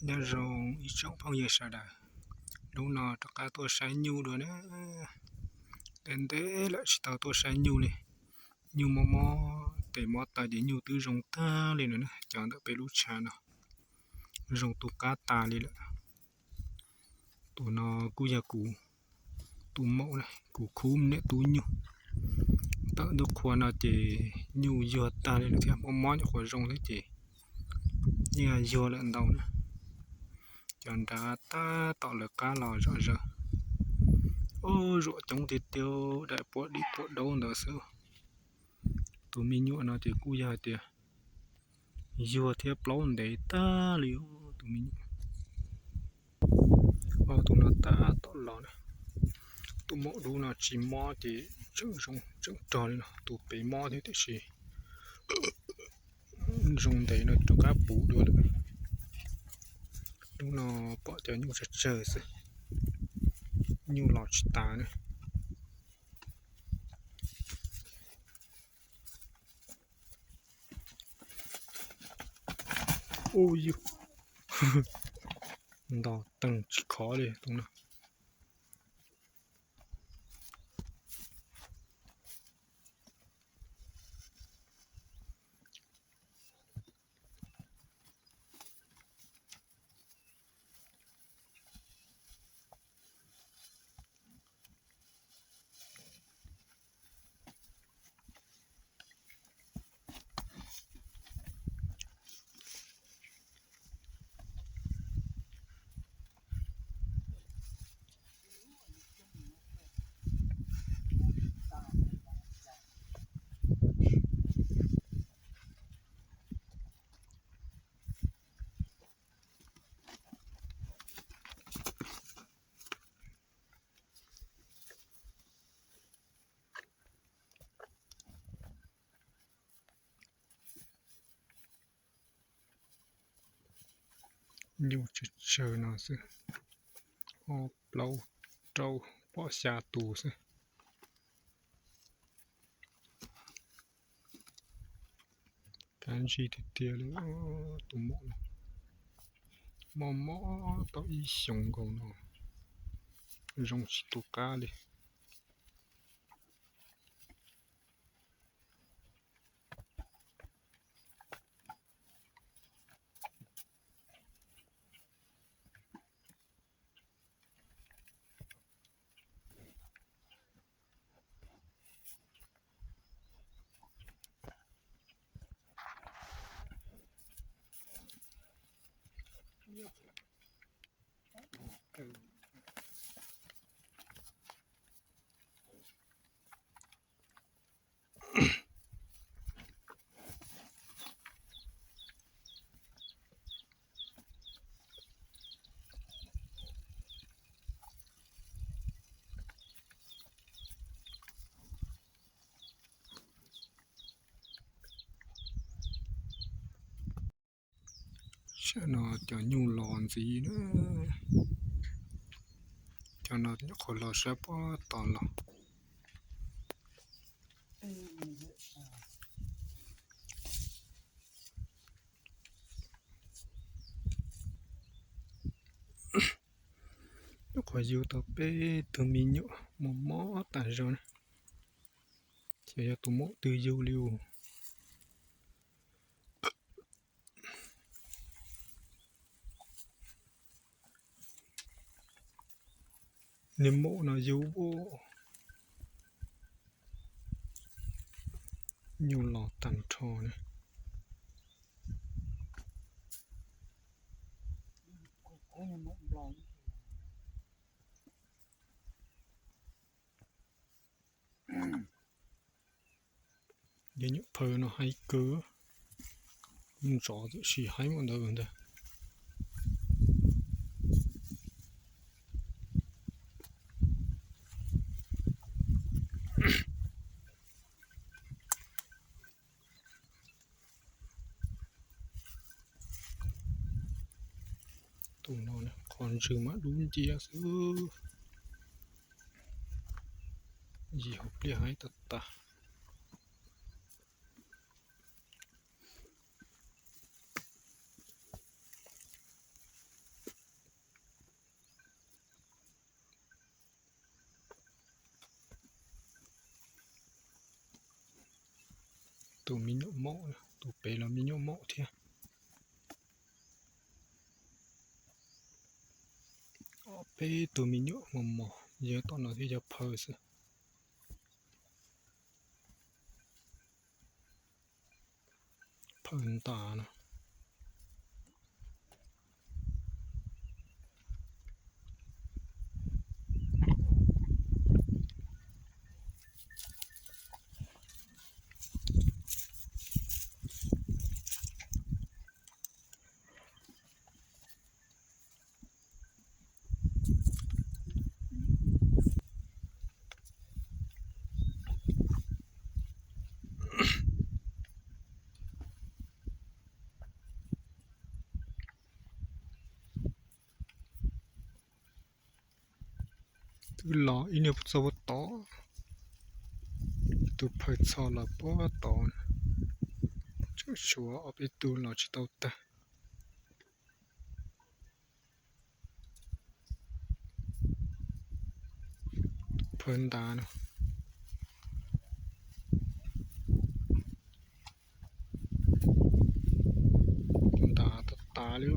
Nyob zoo ib tsoom phooj ywg sawv daws, hnub no rov qab tuaj saib nyuj dua na. Ntev ntev lawm tsis tau tuaj saib nyuj li. Nyuj mob mob, tes mob tas ces nyuj twb zoo tag li no na, cov ntawm peb lub tshav no zoo tu qab tas li lawm. Tus no kuj yog kuv tus maum na, kuv khub niam tub nyuj. Tawm ntuj qhua no ces nyuj yuag tag li lawm thiab, mob mob nyuam qhuav zoo thiab ces yeej yuag lawm ntau na. Cov nrad tab tom lawv qab los zom zaws. Ub, zuam coob tiag tiag, daim puag dib puag daub ntawd xwb. Tus me nyuam no ces kuj yog hais tias yuag thiab plaub ntev tag li tus me nyuam. Tus no tab tom los na. Tus maum dub no tsis mob ces tseem zoo tseem rog li no, tus pem mob thiab tiam sis zoo ntev no rov qab puv dua lawm. Hnub no pom cov nyuj tsawg tsawg xwb, nyuj los tsis tas na. Ub yus, nto teeg tsis khov li tus no. Nyuj tsawg tsawg no xwb, ob plaub rau pom xya tus xwb. Kab ntsig tiag tiag li, tus maum no mob mob tau ib xyoos nkaus no, zoo tsis tu qab li. Tam no cov nyuj los ntxiv na. Cov no nyuam qhuav los sab pob tod los. Nyuam qhuav yug tau peb tug me nyuam mob mob tas zog na. Ces yog tus maum twg yug li os. Niag maum no yug, nyuj los tag nrho na. Cov nyuam phawj no haib kawg, ntxov tam sim haib mus ntawd ntag. Tus no qhov ntswg mas dub nciab xwb, yim hauv pliaj haib tag tag. Tus me nyuam maum, tus pem los me nyuam maum thiab. Ob peb tug me nyuam mos mos, yog tom no thiab yog phaw xwb. Phaw ntas no. Twb los ib niag txog puag tod, tus phaw txhos los puag tod, tseem tshuav ob peb tug los tsis tau tag. Phaw ntas no, ntas tas tas li.